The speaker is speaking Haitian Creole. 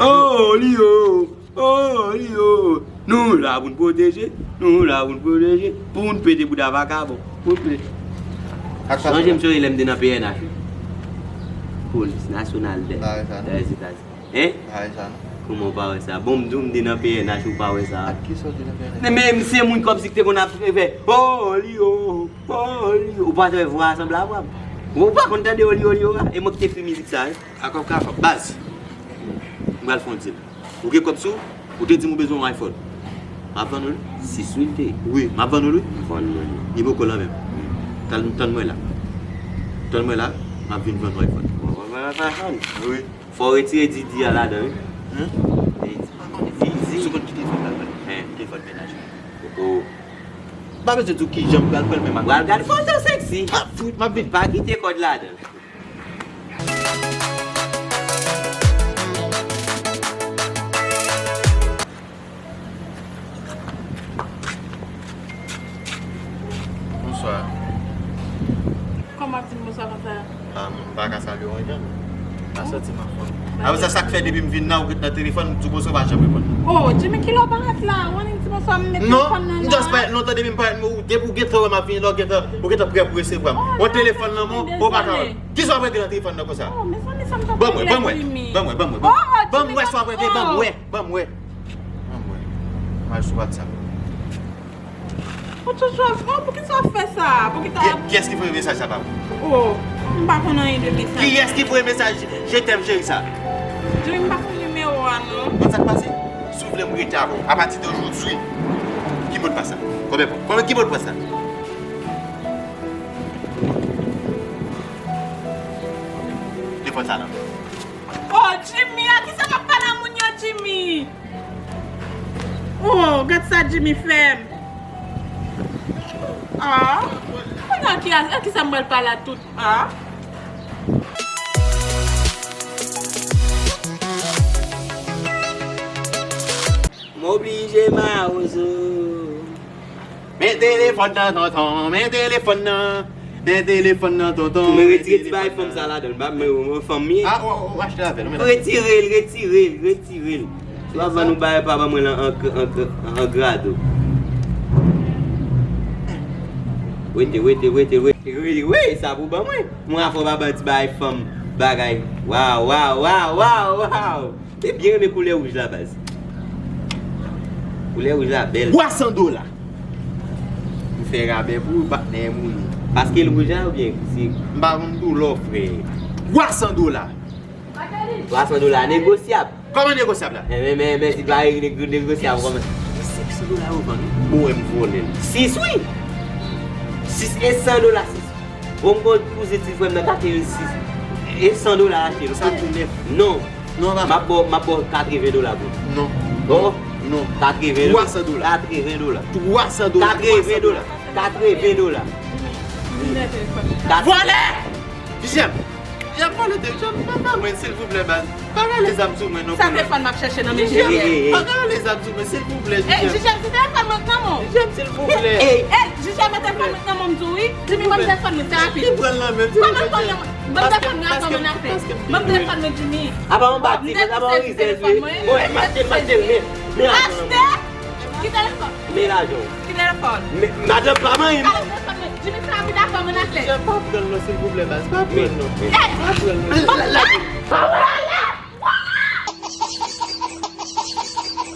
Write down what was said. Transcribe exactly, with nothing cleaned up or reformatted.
Oh, li yo! Oh, li yo! Nou la pou n pwoteje, nou la pou n pwoteje, pou n pete bouda vakabon, pou n pete. Ak sa Sonje m chonje lè m te nan P N H. Polis Nasyonal dè Dèzetazini. Hein? Kòman w pa wè sa? Bon, m di w m te nan P N H, ou pa wè sa? Ak ki sa w te nan P N H? Men, men, se moun kòmsi ki te konn ap fè, oh, li yo, oh, li yo. Ou pa t wè vwa a sanble a vwa m? Ou pa konn tande oh, li yo, li yo a? E mwen ki te ekri mizik sa, wi. Akòb kakòb. Baz, m pral fè yon deal. Ou gen kòb sou ou? Ou te di m ou bezwen yon iPhone. M ap vann ou l. Sis wi l te ye. Wi, m ap vann ou l, wi. M vann mwen li. Li poko la menm. Tann, tann mwen la. Tann mwen la, m ap vin vann ou iPhone. Bon, bon, bon, bon, bon. Wi. Fò w retire Didi a ladan, wi. Hein? Didi. Sou kont ki telefòn pral pran? Hein? Telefòn mennaj mwen. Oh, oh. M pa bezwen di w kijan m pral pran l, men m ap... Pral gade foto seksi. Ah, fout, m ap vin. Pa kite kòd ladan. Bonswa. Kòman w ap di m bonswa konsa? Ah, m pa ka salye w anyen. M pa santi m anfòm. Apre sa, sa k fè depi m vin la, ou ret nan telefòn, m di w bonswa, ou pa janm reponn. Oh, Jimmy, kilè w parèt la? Ou annik di bonswa, m met telefòn nan la. Non, m just parèt lontan depi m parèt, ou, depi w gentan wè m ap vini la, ou gentan, ou gentan prè pou resevwa m. Oh, yon telefòn nan men w, ou pa ka wè m. Kisa w ap regle nan telefòn nan konsa? Oh, mezanmi, sa m t ap regle, Jimmy. Ban m wè, ban m wè, ban m wè, ban m wè. Oh, oh, Jimmy, ban m wè sa w ap regle, ban m wè, ban m wè. Ban m wè. M al sou WhatsApp. Ou toujou ap, oh, poukisa w ap fè sa? Poukisa... Ki, kiyès ki voye mesaj sa ba mwen? Oh, m pa konn anyen de mesaj. Kiyès ki voye mesaj je t'aime cheri sa? Jimmy, m pa konn nimewo a non. Konn sa k pase? Si w vle m rete avè w, apati de jodi, ki modpas sa? Konbyen, konbyen, ki modpas sa? Telefòn sa la. Oh, Jimmy, a kisa m ap pale a moun yo, Jimmy? Oh, gad sa Jimmy fè m. Ah, kounye a ki, a kisa m pral pale a tout? Ah. M oblije mawozo. Men telefòn nan, tonton, men telefòn nan. Men telefòn nan, tonton. Men retire ti bagay fanm sa ladan l, ba mwen, mwen fanm ye. Ah, ou, ou achte avè l, ou mete. Retire l, retire l, retire l. Si w ap vann yon bagay, pa ban mwen l an, an, an, an grado. Wete, wete, wete, wete, wete, wete, sa pou ban mwen. Mwen afò pa ban ti bagay fanm bagay. Waw, waw, waw, waw, waw. Te byen renmen koulè wouj la, baz. Koulè wouj la bèl. Twa san dola. M fè rabè pou ou, patnè m ou ye. Paske l wouj la oubyen se... M pa konn koulè w, frè. Twa san dola. Twa san dola negosyab. Kòman negosyab la? Men, men, men, men, si pa negosyab kòman? Senk san dola yo vann, ou wè m vòlè l. Sis wi. Sis e san dola, sis. Bon, m gon kouzen ti frè m nan katrevensis. E san dola achte l. Sa tou nèf. Non. Non, papa. M ap ba w, m ap ba w katreven dola pou li. Non. Oh. Non. Katreven dola. Twa san dola. Katreven dola. Twa san dola. Katreven dola. Katreven dola. Vòlè! Jijèm! Jijèm, vòlè te, jijèm, pa ba mwen, silvouplè, baz. Pa rale zam sou mwen non. Sa telefòn m ap chèche nan men Jijèm. Jijèm, pa rale zam sou mwen, silvouplè, Jijèm. Ey, Jijèm, se telefòn mwen k nan men w. Jijèm, silvouplè. Ey, Jijèm, men telefòn mwen k nan men w, m di w wi. Jimmy, ban m telefòn mwen, se rapid. Li pran l nan men m, silvouplè. Kòman pran l nan men? Ban m telefòn mwen, avan mwen afè. Ban m telefòn mwen, Jimmy. Apa yon bati, apa yon rizèz, wi. Bon, m achte l, m achte l, men, men lajan. Achte! Ki telefòn? Men lajan. Ki telefòn? Men, madanm pa manyen m. Kale telefòn mwen. Jimmy, fè rapid, avan mwen afè. Jijèm, pa pran l non, silvouplè, baz. Pa pran l non. Ey! Pa pran l non.